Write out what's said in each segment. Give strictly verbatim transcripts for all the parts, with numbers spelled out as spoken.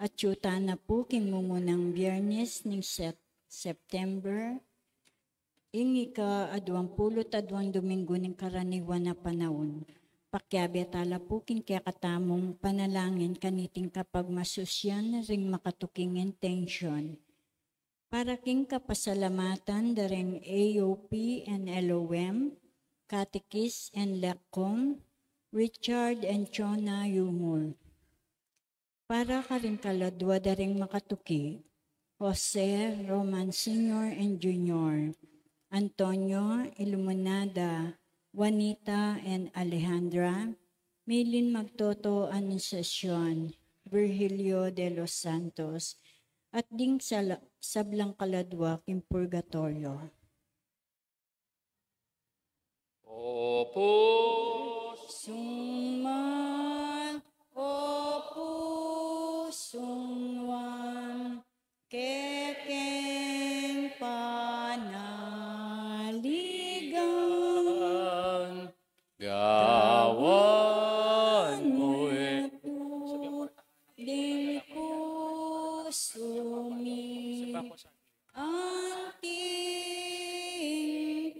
Atyu tana pu king mumunang Biyernes ning Sep-, September, ing ika-aduang pulu't aduang Dominggu ning karaniwan a panaun. Pakiabe tala pu king kekatamung panalangin kaniting kapagmasusyan ring makatuking intensyon. Para king kapasalamatan da ring A O P and L O M, Katikis and Lekong, Richard and Chona Yumul. Para karing kaladua da ring makatuki, Jose, Roman Senior and Junior, Antonio, Iluminada, Juanita and Alejandra, Milin Magtoto, Anunciacion, Virgilio de los Santos, at ding sala-, sablang kaladua king purgatoryo. Opus. Sungman, opus sungman, kekeng panaligan. Gawan mu pu ding pusu mi, anting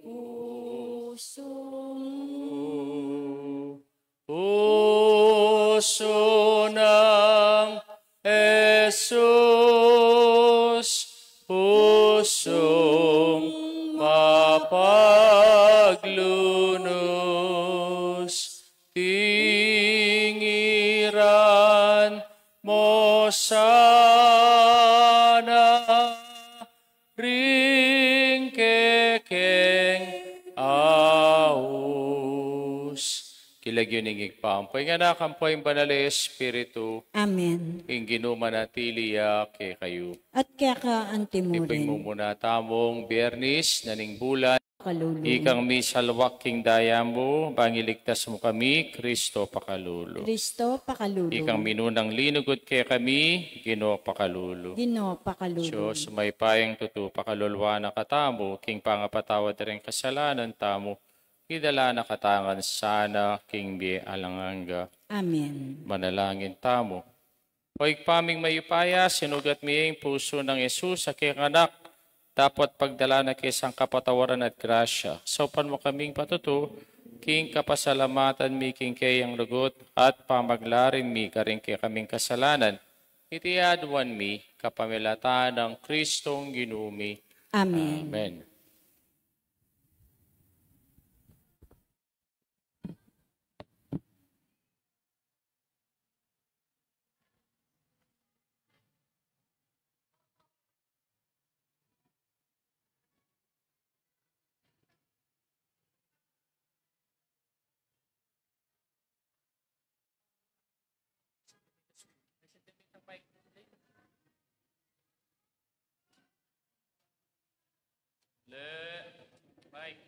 pusu mu. Pusu nang Jesus, pusung mapaglunus, tingiran mu sana ring kekeng aus. King lagyu ning Ibpa, ampo ing Anak, ampo ing Banal a Espiritu. Amen. Ing Ginu manatili ya kekayu. At keka antimurin. Ipigmumuna tamung Biyernes na ning bulan. Pakalulu. Ikang misalwak king daya mu, bang iligtas mu kami, Kristo pakalulu. Kristo pakalulu. Ikang minunang linugud kekami, Ginu pakalulu. Ginu pakalulu. Dios mayupayang tutu, pakaluluan na katamu, king pangapatawad da ring kasalanan tamu, idala na katamu ngan sana king bie alang angga. Amen. Manalangin tamu. O Ibpa ming mayupaya, sinugat mi ing pusu nang Jesus a kekang Anak, dapot pagdala na ke sang kapatawaran at grasya, saupan mu kaming patutu king kapasalamatan mi king keyang lugud at pamaglarin mi karing kekaming kasalanan. Iti aduan mi kapamilatan nang Kristong Ginu mi. Amen. Amen. Le, Mike.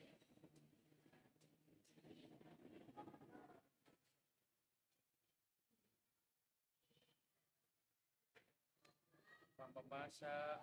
Pampabasa.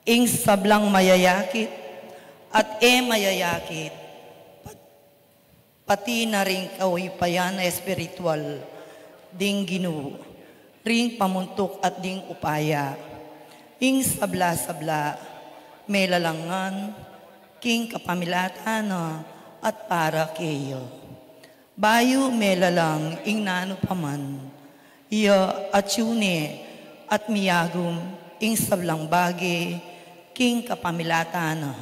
Ing sablang mayayakit at e mayayakit, pati na ring kayupayan espiritual ding Ginu, ring pamuntuk at ding upaya. Ing sabla-sabla, melalangan, king kapamilatan na at para keya. Bayu melalang ing nanu pa man, iya atyu ne at miyagum ing sablang bage king kapamilatan na.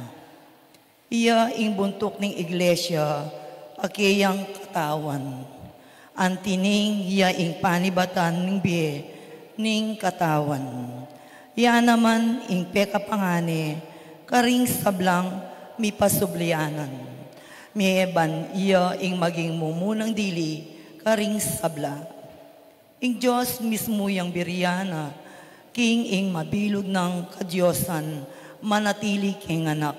Iya ing buntuk ning iglesia, a keyang katawan. Anti ning iya ing panibatan ning bie ning katawan. Iya naman ing pekapangane karing sablang mipasublianan. Mie ban iya ing maging mumunang dili karing sabla. Ing Dios mismu yang birian na, king ing mabilug nang kadiosan manatili keng anak.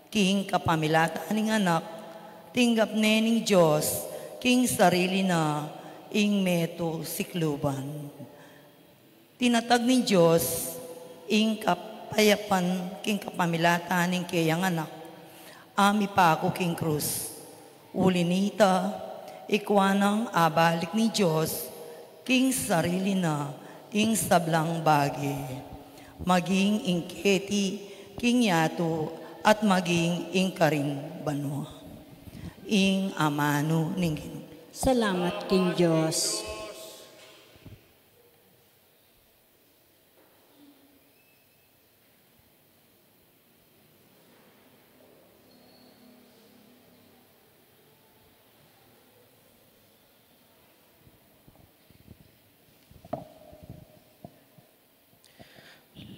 King kapamilatan ning Anak, tinggap ne ning Dios king sarili na ing meto sikluban. Tinatag ning Dios ing kapayapan king kapamilatan ning keyang Anak a mipaku king krus. Uli nita, ikua nang abalik ning Dios king sarili na ing sablang bage, maging ing keti king yatu at maging ing karing banua. Ing amanu ning Ginu. Salamat king Dios.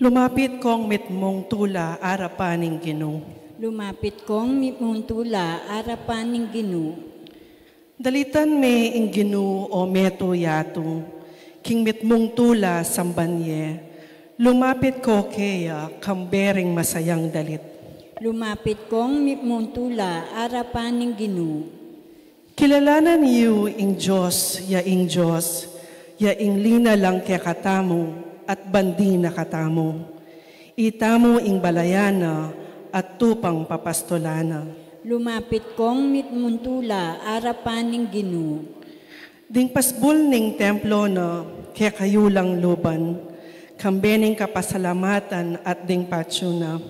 Lumapit kong mitmung tula arapan ning Ginu. Lumapit kong mitmung tula arapan ning Ginu. Dalitan me ing Ginu o meto yatu, king mitmung tula samban ye, lumapit ko keya kambe ring masayang dalit. Lumapit kong mitmung tula arapan ning Ginu. Kilalanan yu ing Dios, ya ing Dios, ya ing linalang kekatamu, at bandi na katamu. Itamu ing balayan na, at tupang papastulan na. Lumapit kong mitmung tula arapan ning Ginu. Ding pasbul ning templo na, kekayu lang luban, kambe ning kapasalamatan at ding patyu na,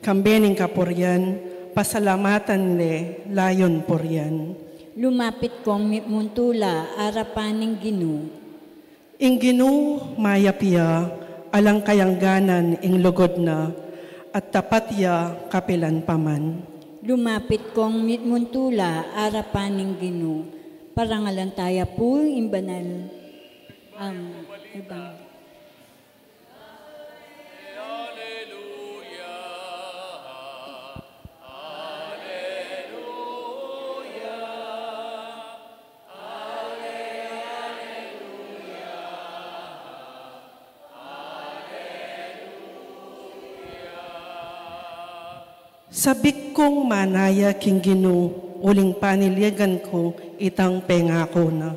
kambe ning kapurian, pasalamatan le, layun purian. Lumapit kong mitmung tula arapan ning Ginu. Ing Ginu mayap ya, alang kayangganan ing lugud na, at tapat ya kapilan pa man. Lumapit kong mitmung tula arapan ning Ginu. Parangalan taya pu ing banal. Am, ibang. Sabik kung manaya king Ginu, uling paniligan ku itang pengaku na.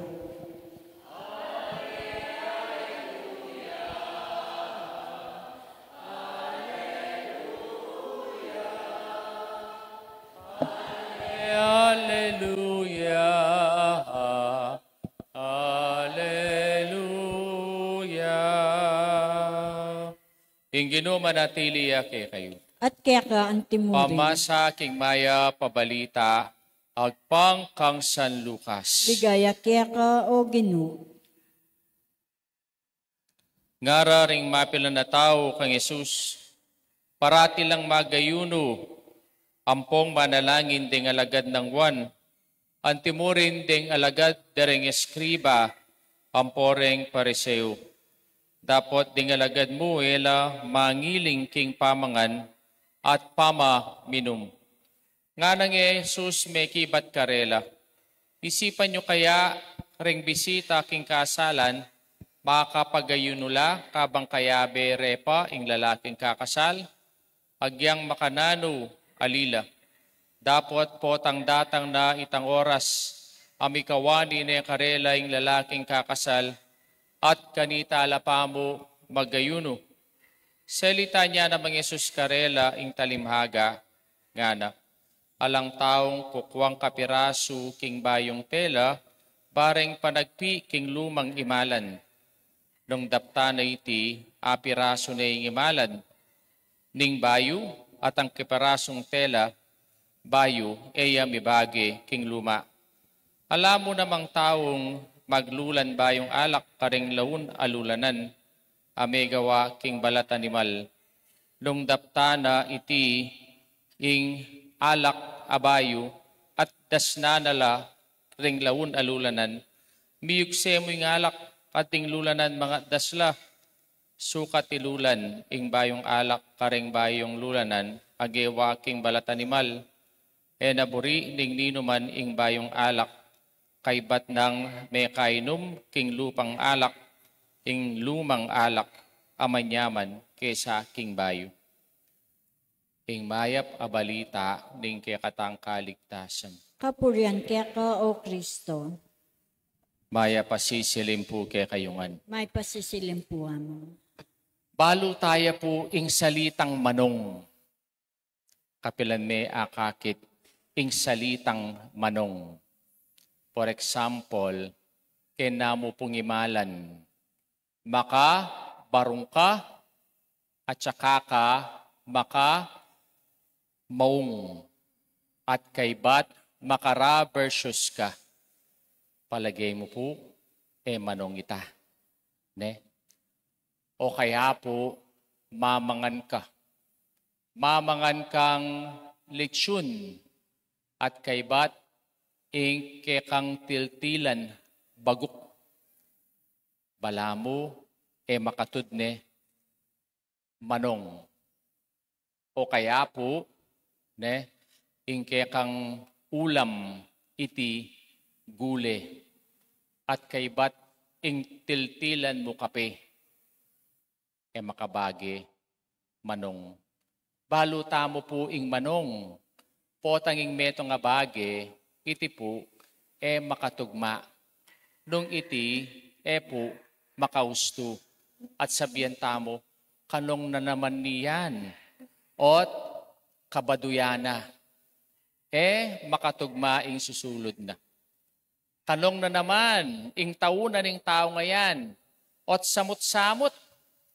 Alleluia. Alleluia. Ing Ginu manatili ya kekayu. At keka antimurin. Pamasa king mayap a balita agpang kang San Lucas. Ligaya keka, o Ginu. Ngara ring mapilan a tau kang Jesus, parati lang magayunu, ampong manalangin ding alagad nang Juan, antimurin ding alagad da ring eskriba, ampo ring Pariseo. Dapot ding alagad mu e la mangiling king pamangan at pamaminum. Ngana nang Jesus mekibat karela, isipan yu kaya ring bisita king kasalan, makapagayunu la kabang kayabe re pa ing lalaking kakasal? Agyang makananu, ali la. Dapot potang datang na itang oras a mikawani ne karela ing lalaking kakasal, at kanita la pamu magayunu. Salitan ya namang Jesus karela ing talimhaga, ngana, alang taung kukuang kapirasu king bayung tela, bareng panagpi king lumang imalan. Nung daptan na iti, apirasu ne ing imalan ning bayu, at ang kapirasung tela bayu, e ya mibage king luma. Ala mu namang taung maglulan bayung alak karing laun a lulanan, a megawa king balat animal. Nung daptan na iti, ing alak a bayu, at dasnan na la ring laun a lulanan, miyugse mu ing alak, at ding lulanan mangatdas la. Sukat ilulan ing bayung alak karing bayung lulanan, a gewa king balat animal. E na buri ning ninuman ing bayung alak, kaybat nang mekainum king lupang alak ing lumang alak a manyaman kesa king bayu. Ing mayap a balita ning kekatang kaligtasan. Kapurian keka, O Kristo. Mayap a sisilim pu kekayu ngan. May pasisilim pu, Among. Balu taya pu ing salitang manung. Kapilan me akakit ing salitang manung. For example, kena mu pung imalan, makabarung ka, at saka ka makamaung, at kaybat makarabersyus ka. Palage mu pu, e manung ita. Ne? O kaya pu, mamangan ka. Mamangan kang litsun at kaybat ing kekang tiltilan baguk. Balamu, e makatud ne, manung. O kaya pu, ne, ing kekang ulam iti gule, at kaybat ing tiltilan mu kape. E makabage, manung. Balu tamu pu ing manung. Potang ing metung a bage, iti pu, e makatugma. Nung iti, e pu, makaustu. At sabian tamu, kanung na naman niyan? Ot kabaduyan na. E makatugma ing susulud na. Kanung na naman ing taunan ning tau ngayan? Ot samut-samut,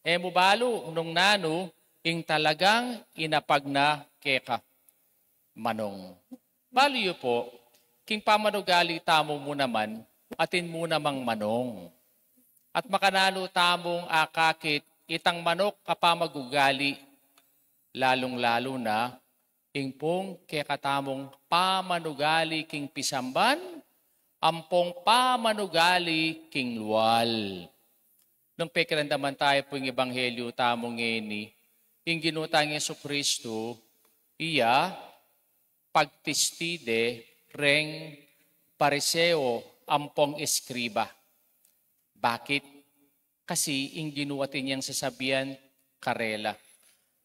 e mu balu nung nanu ing talagang inapag na keka. Manung. Balu yu pu, king pamanugali tamu mu naman, atin mu namang manung. At makananu tamung akakit itang manuk a pamagugali, lalung-lalu na ing pung kekatamung pamanugali king pisamban, ampong pamanugali king lual. Nung pekiramdaman taya pu ing ebanghelyu tamu ngeni, ing Ginu tang Jesucristo, iya pagtisti de reng Pariseo ampong eskriba. Bakit? Kasi ing Ginu atin yang sasabian karela.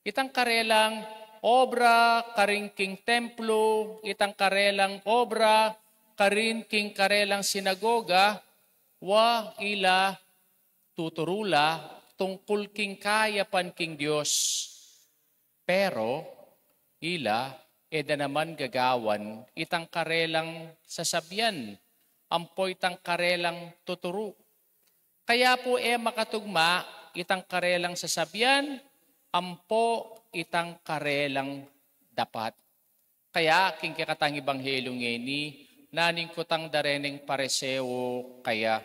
Itang karelang obra karin king templo, itang karelang obra karin king karelang sinagoga, wa ila tuturu la tungkul king kayapan king Dios. Pero ila, e da naman gagawan itang karelang sasabian, ampo itang karelang tuturu. Kaya pu e makatugma itang karelang sasabian, ampo itang karelang dapat. Kaya king kekatang ebanghelyu ngeni, nanu ing kutang da reng Pariseo kaya?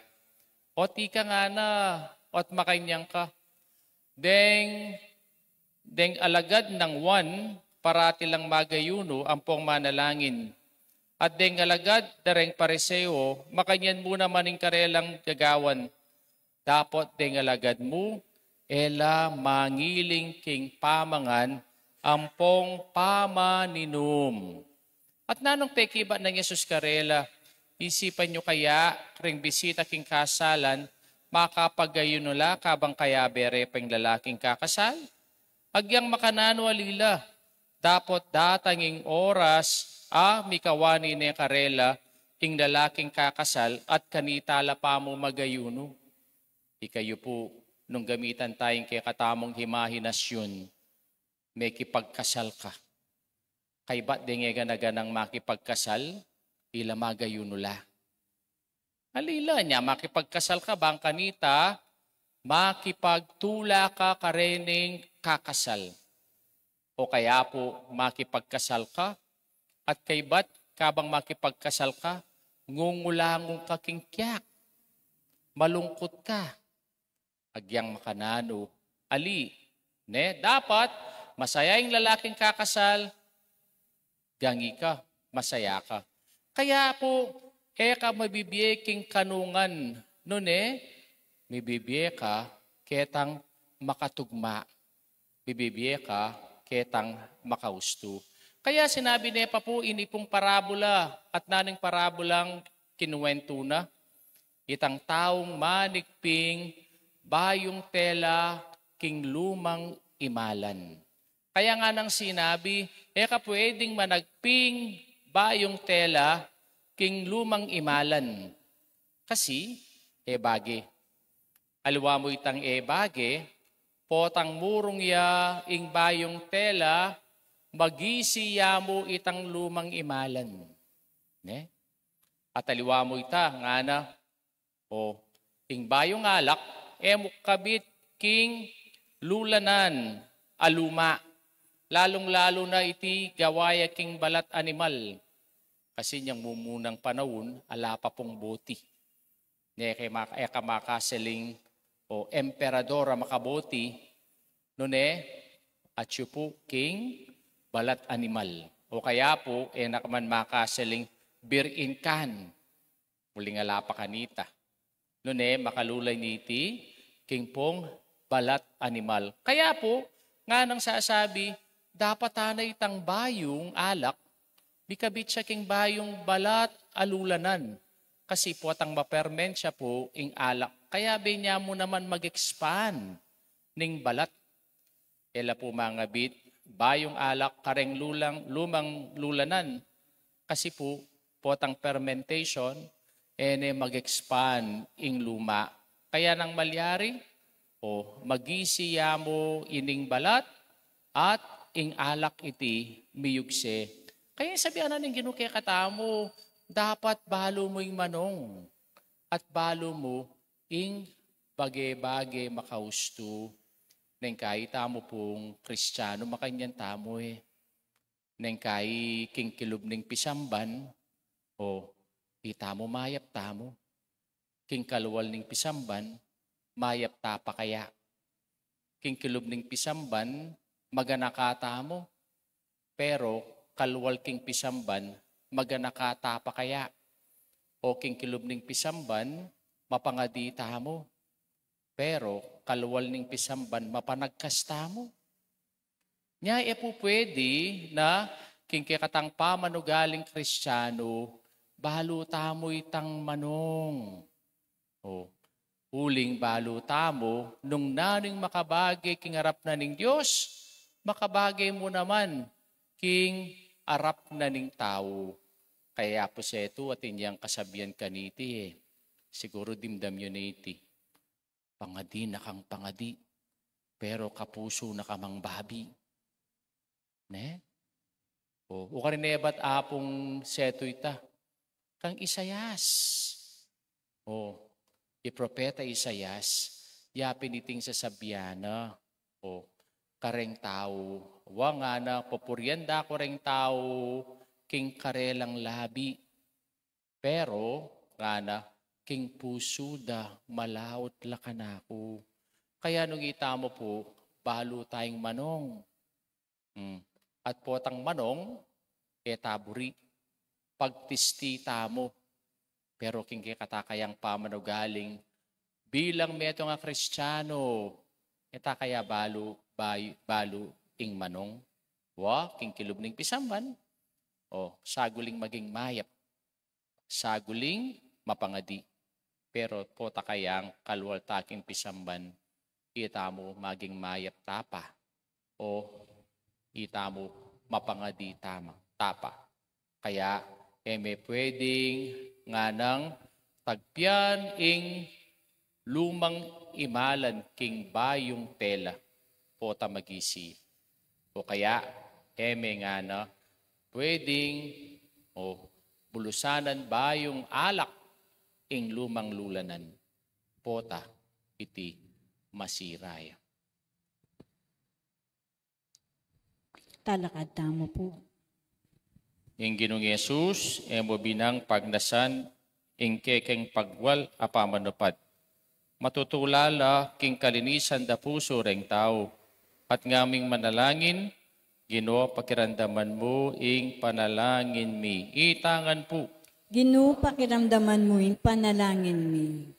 Ot ika ngana, ot makanyan ka? Deng, deng alagad nang Juan, parati lang magayunu ampong manalangin. At deng alagad da reng Pariseo, makanyan mu naman ing karelang gagawan. Dapot deng alagad mu, e la mangiling king pamangan ampong pamaninum. At nanung pekibat nang Jesus karela, isipan yu kaya reng bisita king kasalan, makapagayunu la kabang kayabe re pa ing lalaking kakasal? Agyang makananu, ali la, dapot datang ing oras a mikawani ne karela ing lalaking kakasal at kanita la pamu magayunu. Ikayu pu, nung gamitan taya ing kekatamung imahinasyun, mekipagkasal ka. Kaybat deng e gana-ganang makipagkasal, ila magayunu la. Ali la, nya makipagkasal ka, bang kanita makipagtula ka kareng kakasal. O kaya pu, makipagkasal ka, at kaybat kabang makipagkasal ka, ngungulangun ka king kiak. Malungkut ka. Agyang makananu, ali, ne, dapat masaya ing lalaking kakasal, gani ka, masaya ka. Kaya pu, e ka mabibie king kanungan, nune, mibibie ka ketang makatugma, mibibie ka ketang makaustu. Kaya sinabi ne pa pu ini pung parabula, at nanung parabulang kinuwentu na, itang taung manigping bayung tela king lumang imalan. Kaya nganang sinabi, e ka pwedeng managping bayung tela king lumang imalan. Kasi, e bage. Aliwa mu itang e bage, potang murung ya ing bayung tela, magisi ya mu itang lumang imalan. Ne? At aliwa mu ita, ngana, o, ing bayung alak, e mu kabit king lulanan a luma, lalung-lalu na iti gawa ya king balat animal. Kasi nyang mumunang panaun, ala pa pung boti. Ne, e ka maka-, e ka makasaling, o, emperador a makaboti, nune, atyu pu king balat animal. O kaya pu, e na ka man makasaling beer in can. Uling ala pa kanita. Nune, makalulay niti, king pung balat animal. Kaya pu, nganang sasabi, dapat tana itang bayung alak, mikabit ya king bayung balat a lulanan. Kasi potang maperment ya pu ing alak. Kaya benya mu naman mag-expand ning balat. E la pu mangabit bayung alak kareng lulang, lumang lulanan. Kasi pu, potang fermentation, e ne mag-expand ing luma. Kaya nang malyari, o, magisi ya mu ining balat, at ing alak iti miyugse. Kaya sabian na ning Ginu kekatamu, dapat balu mu ing manung, at balu mu ing bage-bage makaustu. Neng kai tamu pung Kristianu, makanyan tamu e. Neng kai king kilub ning pisamban, o, itamu mayap tamu. King kalual ning pisamban, mayap ta pa kaya? King kilub ning pisamban, maganaka tamu. Pero kalual king pisamban, maganaka ta pa kaya? O king kilub ning pisamban, mapangadi tamu. Pero kalual ning pisamban, mapanagkas tamu. Nya e pu pwede na king kekatang pamanugaling Kristianu, balu tamu itang manung. O, uling balu tamu, nung nanu ing makabage king arap na ning Dios, makabage mu naman king arap na ning tau. Kaya pu setu, atin yang kasabian kaniti e. Siguru dimdam yu na iti. Pangadi na kang pangadi, pero kapusu na ka mang babi. Ne? O, o karin e bat apung setu ita, kang Isaias. O, i propeta Isaias, yapin iting sasabian na, o, kareng tau, wa ngana, pupurian da ku reng tau king karelang labi. Pero, ngana, king pusu da, malaut la kanaku. Kaya nung itamu pu, balu tayung manung. Hmm. At potang manung, e ta buri. Pagtisti tamu. Pero king kekata kayang pamanugaling, bilang metung a Kristianu, e ta kaya balu, bay-, balu ing manung. Wa, king kilub ning pisamban. O, saguling maging mayap. Saguling mapangadi. Pero pota kayang kalual ta king pisamban, itamu maging mayap ta pa, o itamu mapangadi tama, ta pa. Kaya, e me pwedeng nganang tagpian ing lumang imalan king bayung tela, pota magisi. O kaya, e me ngana, pwedeng, o, bulusanan bayung alak ing lumang lulanan, pota iti masira ya. Talakad tamu pu. Ing Ginung Jesus, e mu binang pagnasan ing kekeng pagwal a pamanupad. Matutula la king kalinisan da pusu reng tau. At ngaming manalangin, Ginu, pakiramdaman mu ing panalangin mi. Itangan pu. Ginu, pakiramdaman mu ing panalangin mi.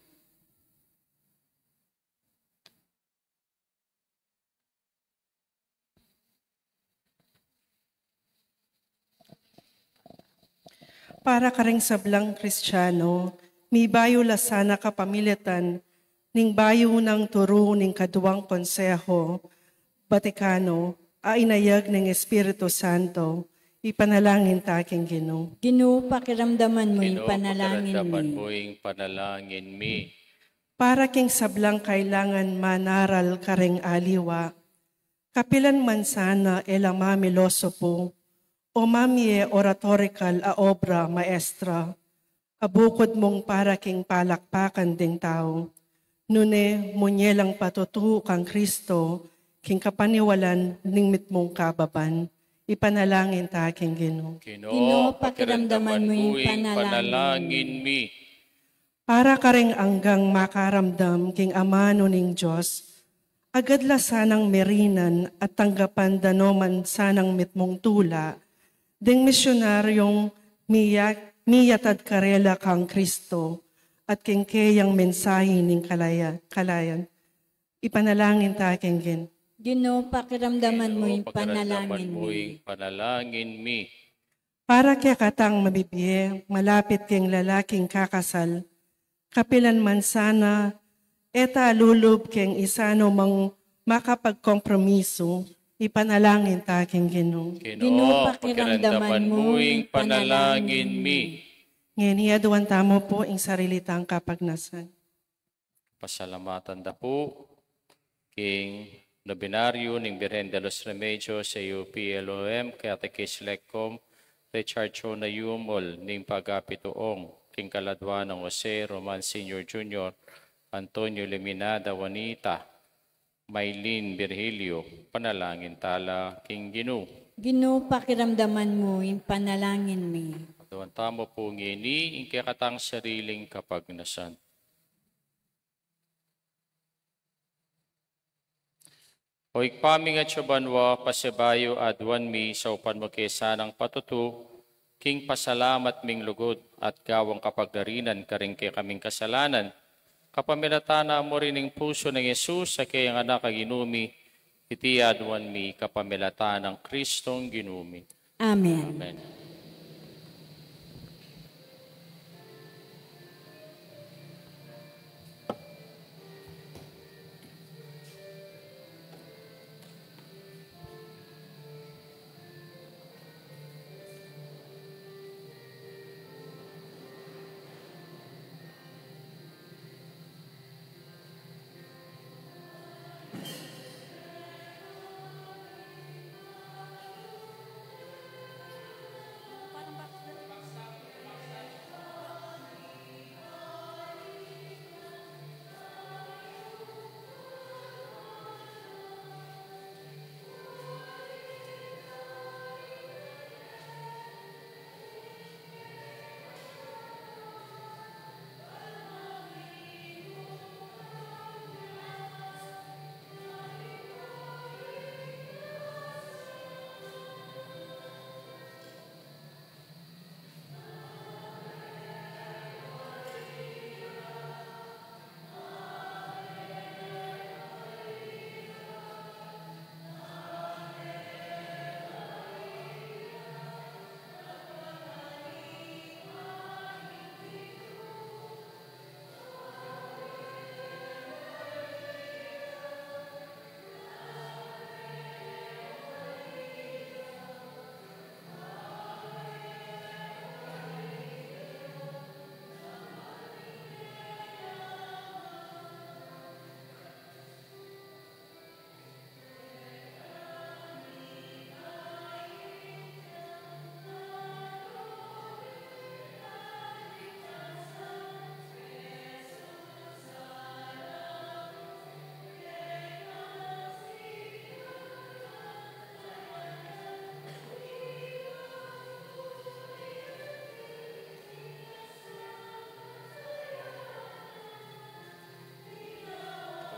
Para kareng sablang Kristiano, mibayu la sana kapamilatan ning bayu nang turu ning Kaduang Konseho Batikano, a inayag ning Espiritu Santo, ipanalangin ta king Ginu. Ginu, pakiramdaman mu ing Ginu, panalangin pakiramdaman mi. Mu ing panalangin mi. Para king sablang kailangan manaral karing aliwa, kapilan man sana e la mamilosopu o mamie oratorikal a obra maestra, a bukud mung para king palakpakan ding tau, nune munye lang patutu kang Kristo king kapaniwalan ning mitmung kababan. Ipanalangin ta king Ginu. Ginu, pakiramdaman mu ing panalangin mi. Para karing anggang makaramdam king amanu ning Dios, agad la sanang merinan at tanggapan da no man sanang mitmung tula ding misionaryong miya-, miyatad karela kang Kristo at king keyang mensahe ning kalaya-, kalayan. Ipanalangin ta king Gin-, Ginu, pakiramdaman mu ing panalangin mi. Para kekatang mabibie, malapit king lalaking kakasal, kapilan man sana, e ta lulub king isa no mang makapagkompromiso, ipanalangin ta king Ginu. Ginu, pakiramdaman mu ing panalangin mi. Ngeni, aduan tamu pu ing sarili tang kapagnasan. Pasalamatan da pu king Nobenaryo ning Birhen de los Remedios, A U P L O M, Catechist Lecom, Richard Chona Yumol, ning pagapituong king kaladua nang Jose Roman Senior Junior, Antonio Leminada, Juanita, Maylin Virgilio, panalangin ta la king Ginu. Ginu, pakiramdaman mu ing panalangin mi. Aduan tamu pu ngeni ing kekatang sariling kapagnasan. O Ibpa ming atsu banua, pasibayu aduan mi saupan mu ke sanang patutu king pasalamat ming lugud at gawang kapagyarian karing kekaming kasalanan, kapamilatan na mu rin ing pusu nang Jesus a keyang Anak a Ginu mi, iti aduan mi kapamilatan nang Kristong Ginu mi. Amen. Amen.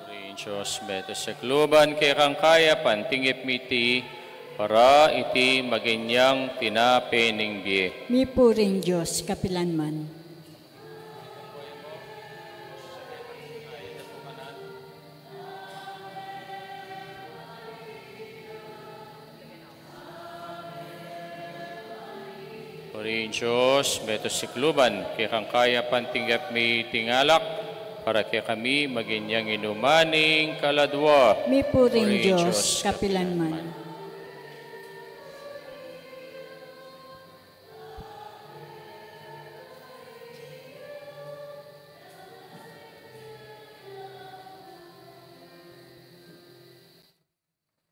Puri ing Dios, meto sikluban kekang kayapan, tinggip mi iti para iti maging yang tinape ning bie. Mipuri ing Dios kapilan man. Puri ing Dios, meto sikluban kekang kayapan, tinggap mi iting alak, para kekami maging yang inuman ning kaladua. Mipuri ing Dios kapilan man.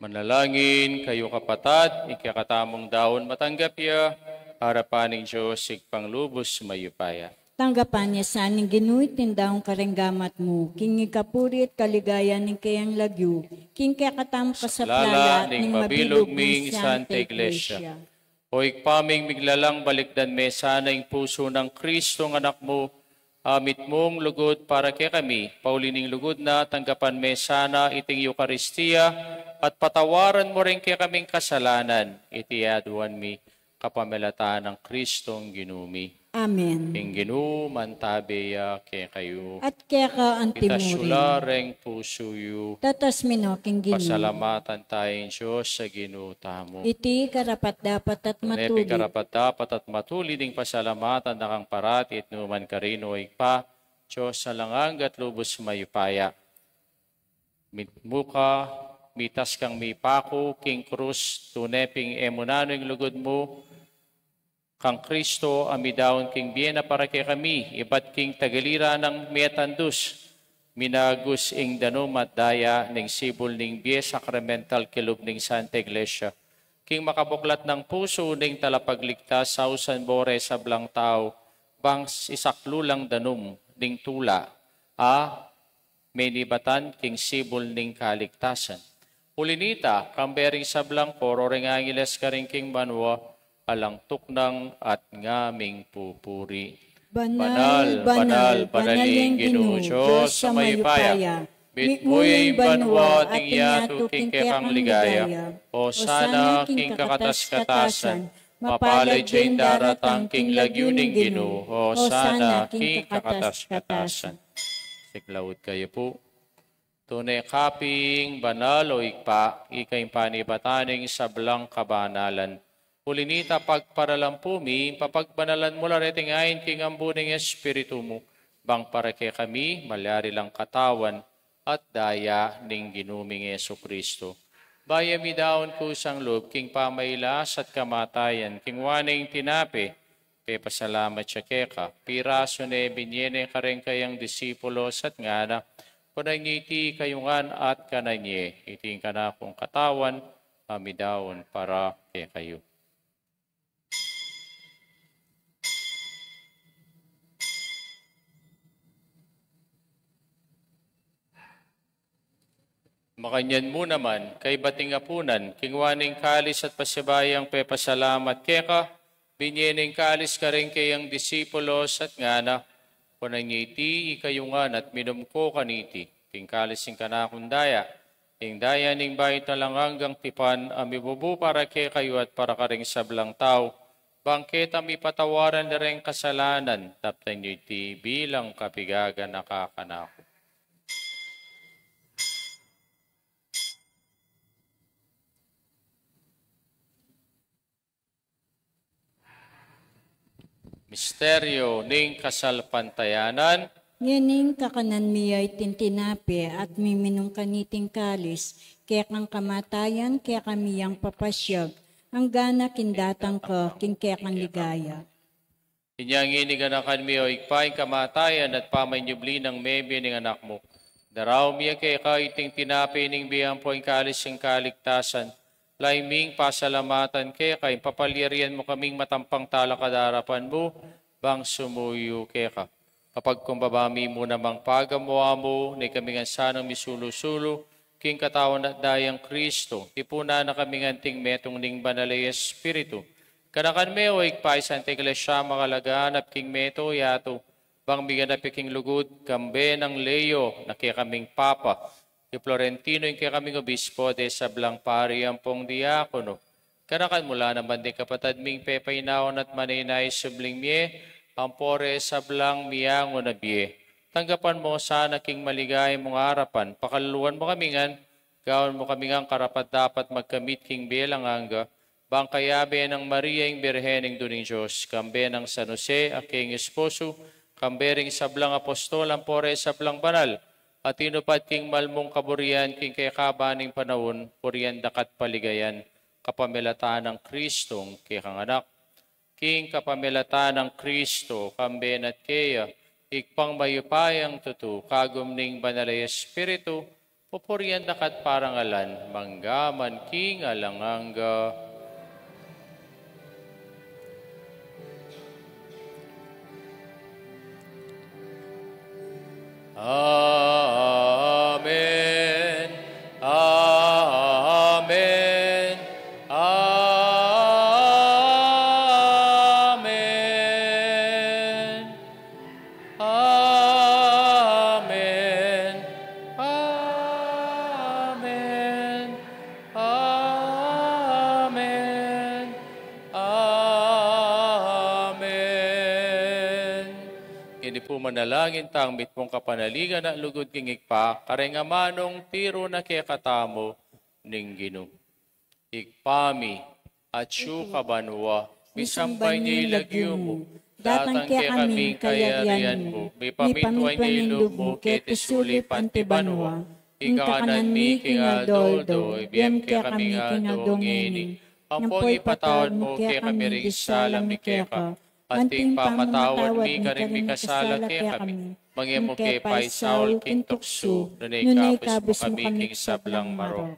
Manalangin kayu, kapatad, ing kekatamung daun matanggap ya arapan ning Dios Ibpang lubus mayupaya. Tanggapan na sa ning Ginu iting daun kareng gamat mu, king ikapuri at kaligayan ning keyang lagyu, king kekatamung kasaplala ning mabilug ming Santa Iglesia. O Ibpa ming miglalang, balikdan me sana ing pusu nang Kristong Anak mu, a mitmung lugud para kekami. Pauli ning lugud na, tanggapan me sana iting Eukaristia, at patawaran mu ring kekaming kasalanan. Iti aduan mi kapamilatan nang Kristong Ginu mi. Amen. Ing Ginu mantabe ya kekayu. At keka antimurin. Itas yu la reng pusu yu. Tatas mi no king Ginu. Pasalamatan taya ing Dios a Ginu tamu. Iti karapat-dapat at matulid. Tune pin karapat-dapat at matulid ing pasalamatan da kang parati at nukaman karin, o Ibpa, Dios a alang angga at lubus mayupaya. Mitmu ka, mitas kang mipaku king krus, tune pin e mu nanu ing lugud mu kang Kristo a midaun king bie na para kekami, ibat king tagliran nang miatandus, minagus ing danum at daya ning sibul ning bie sakramental king lub ning Santa Iglesia, king makabuklat nang pusu ning Talapagligtas, ausan mu re sablang tau, bang isaklu lang danum ning tula a menibatan king sibul ning kaligtasan. Uli nita, kambe ring sablang koro ring angeles karin king banua, alang tuknang at ngaming pupuri. Banal, banal, banal ing Ginu, Dios a mayupaya. Mitmu ya ing banua at ing yatu king kekang ligaya. Osana king kakatas-katasan. Mapalad ya ing daratang king lagyu ning Ginu. Osana king kakatas-katasan. Siklaud kayu pu. Tune ka pin banal, o Ibpa, ika ing panibatan ning sablang kabanalan. Uli nita, pagparalan pu mi, papagbanalan mu la reting ain king ambu ning Espiritu mu, bang para kekami malyari lang katawan at daya ning Ginu ming Jesucristo. Bayu ya midaun kusang lub king pamailas at kamatayan, kinua ne ing tinape, pepasalamat ya keka, pirasu ne, binie ne kareng kayang disipulos at ngana: Kunan ye iti kayu ngan at kanan ye, iti ing kanakung katawan a midaun para kekayu. Makanyan mu naman, kaybat ning apunan, kinua ne ing kalis at pasibayu yang pepasalamat keka, binie ne ing kalis kareng kayang disipulos at ngana: Kunan ye iti ikayu ngan at minum ko kaniti, ing kalis ning kanakung daya, ing daya ning bayu at alang anggang tipan, a mibubu para kekayu at para kareng sablang tau, bang keta mipatawaran la reng kasalanan. Daptan ye iti bilang kapigaganaka kanaku. Misteryo ning kasalpantayanan. Ngening kakanan mi ya iting tinape at miminum kaniting kalis, kekang kamatayan kekami yang papasyag, anggana king datang ka king kekang ligaya. Inya ngeni ganakan mi, o Ibpa, ing kamatayan at pamanyubli nang mebie ning Anak mu. Daraun mi ya keka iting tinape ning bie ampo ing kalis ning kaligtasan. Lalu ming pasalamatan keka ing papalyarian mu kaming matampang talakad king arapan mu, bang sumuyu keka. Kapagkumbaba mi mu namang pagamu-amu, nung ikami ngan sanang misulu-sulu king katawan at dayang Kristo, tipunan na kami ngan anting metung ning Banal a Espiritu. Ganakan me, o Ibpa, ing Santa Iglesia makalaganap king meto yatu, bang miganap ya king lugud, kambe nang Leo na kekaming Papa, i Florentino ing kekaming Obispo, ding sablang pari ampong diakono. Ganakan mu la naman ding kapatad ming pepainawa at manenaya king subling mie, ampo reng sablang miangu na bie. Tanggapan mu la sana king maligaya mung arapan, pakaluluan mu kami ngan, gawan mu kami ngan karapat-dapat magkamit king bie alang angga, bang kayabe nang Maria ing Birhen, Indu ning Dios, kambe nang San Jose a kayang esposo, kambe ring sablang apostol ampo reng sablang banal a tinupad king mal mung kaburian king kekaban ning panaun, purian da ka at paligayan, kapamilatan nang Kristong kekang Anak. King kapamilatan nang Kristo, kambe na at keya, Ibpang mayupayang tutu, kagum ning Banal a Espiritu, Pupurian da ka at parangalan, mangga man king alang angga. Amen. Amen. Amen. Amen. Amen. Amen. Amen. Ngeni pu manalangin tang mitmung kapanaligan at lugud king Ibpa, kareng amanung tiru na kekatamu ning Ginu. Ibpa mi, atsu ka banua, misamban ya ing lagyu mu, datang kekami ing kayarian mu, mipamintuan ya ing lub mu, keti sulip anti banua. Ing kakanan mi king aldo-aldo, ibie mu kekami king aldo ngeni, ampo ipatawad mu kekami ring sala mi keka, anti ing pamamatawad mi karing mikasala kekami, manga e mu ke paisaul king tuksu, nune ikabus mu kami king sablang marok.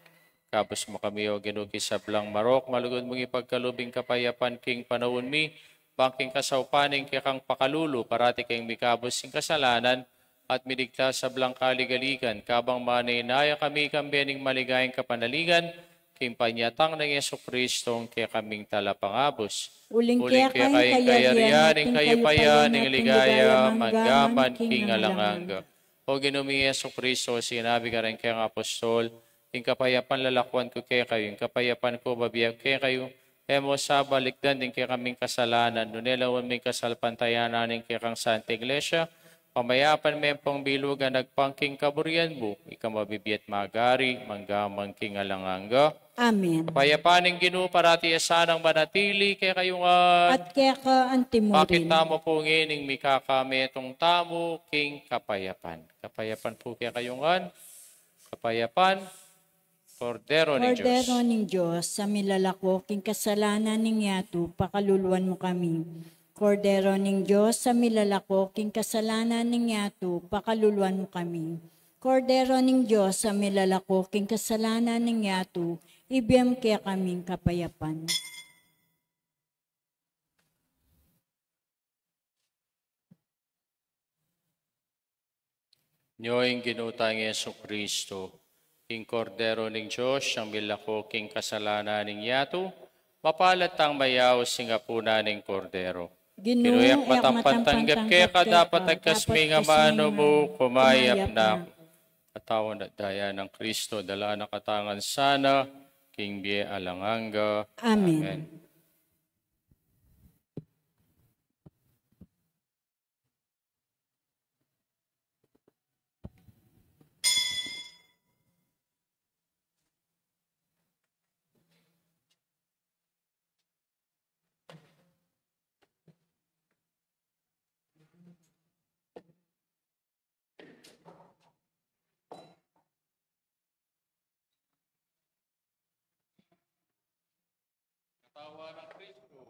Ikabus mu kami, O Ginu, king sablang marok, malugud mung ipagkalub ing kapayapan king panaun mi, bang king kasaupan ning kekang pakalulu, parati kaming mikabus king kasalanan, at miligtas sablang kaligaligan, kabang manenaya kami kambe ning maligayang kapanaligan, king panyatang nang Jesucristo, ing kekaming Talapangabus. Uling keka ing kayarian, ing kayupayan, ing ligaya, mangga man king alang angga. O Ginu ming Jesucristo, sinabi mu karing kekang apostol, ing kapayapan lalakwan ku kekayu, ing kapayapan ku bibie ku kekayu, e mu sa balikdan ding kekaming kasalanan, nune lawen mu ing kasalpantayanan ning kekang Santa Iglesia, pamayapan me ampong bilugan agpang king kaburian mu, ika mabibie at magari, mangga man king alang angga. Amen. Kapayapan ning Ginu parati ya sanang manatili kekayu ngan. At keka anti mu rin. Pakit tamu pu ngening mikakametung tamu king kapayapan. Kapayapan pu kekayu ngan. Kapayapan. Kordero ning Dios. Kordero ning Dios, a milalako king kasalanan ning yatu, pakaluluan mu kami. Kordero ning Dios, a milalako king kasalanan ning yatu, pakaluluan mu kami. Kordero ning Dios, a milalako king kasalanan ning yatu, ibie mu kekami ing kapayapan. Nyo ing Ginu tang Jesucristo, ing Kordero ning Dios, yang milako king kasalanan ning yatu, mapalad tang mayaus king apunan ning Kordero. Ginu, e ku matampan tanggap keka, dapat agkas me ing amanu mu, kumayap na ku. Katawan at daya nang Kristo, dala na katamu ngan sana king bie alang angga. Amen. Amen. Katawan nang Kristo.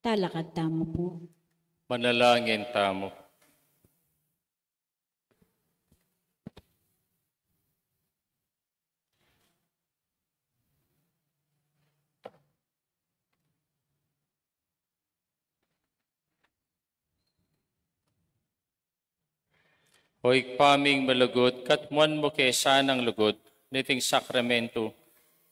Talakad tamu pu. Manalangin tamu. O Ibpa ming malugud, katmuan mu ke sanang lugud niting sakramentu,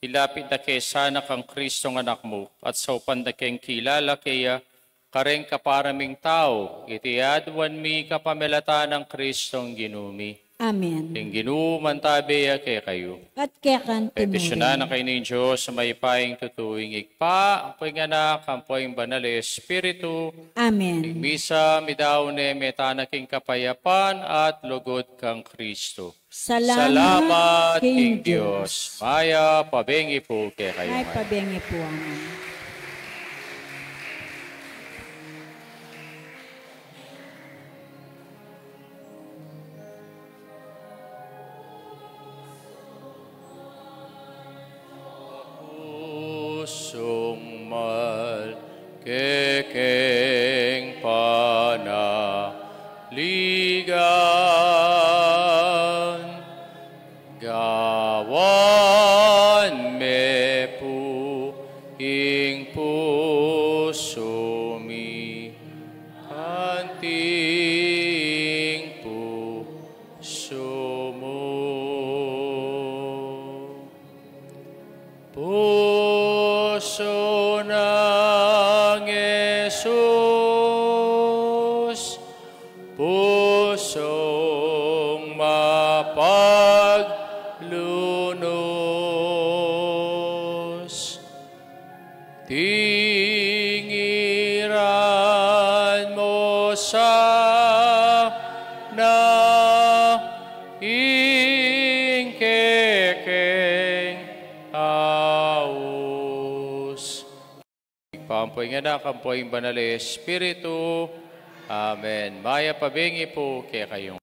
ilapit da ke sana kang Kristong Anak mu, at saupan da keng kilala keya, kareng kapara ming tau, iti aduan mi kapamilatan nang Kristong Ginu mi. Amen. Ing Ginu mantabe ya kekayu. At keka naman. Petisyunan na kayu ning Dios a mayupayang tutu, ing Ibpa, ampo ing Anak, ampo ing Banal a Espiritu. Amen. Ing misa midaun ne, meta na king kapayapan at lugud kang Kristo. Salamat king Dios. Mayap a bengi pu kekayu. Mayap a bengi pu, amen. Pusung mal ke keng panaligan, gawan me pu ing pusu mi, anti ing pusu mu. Pusu nang Jesus, pusung mapaglunus, tingiran mu sana ing kekeng aus. Ibpa, ampo ing Anak, ampo ing Banal a Espiritu. Amen. Mayap a bengi pu kekayu.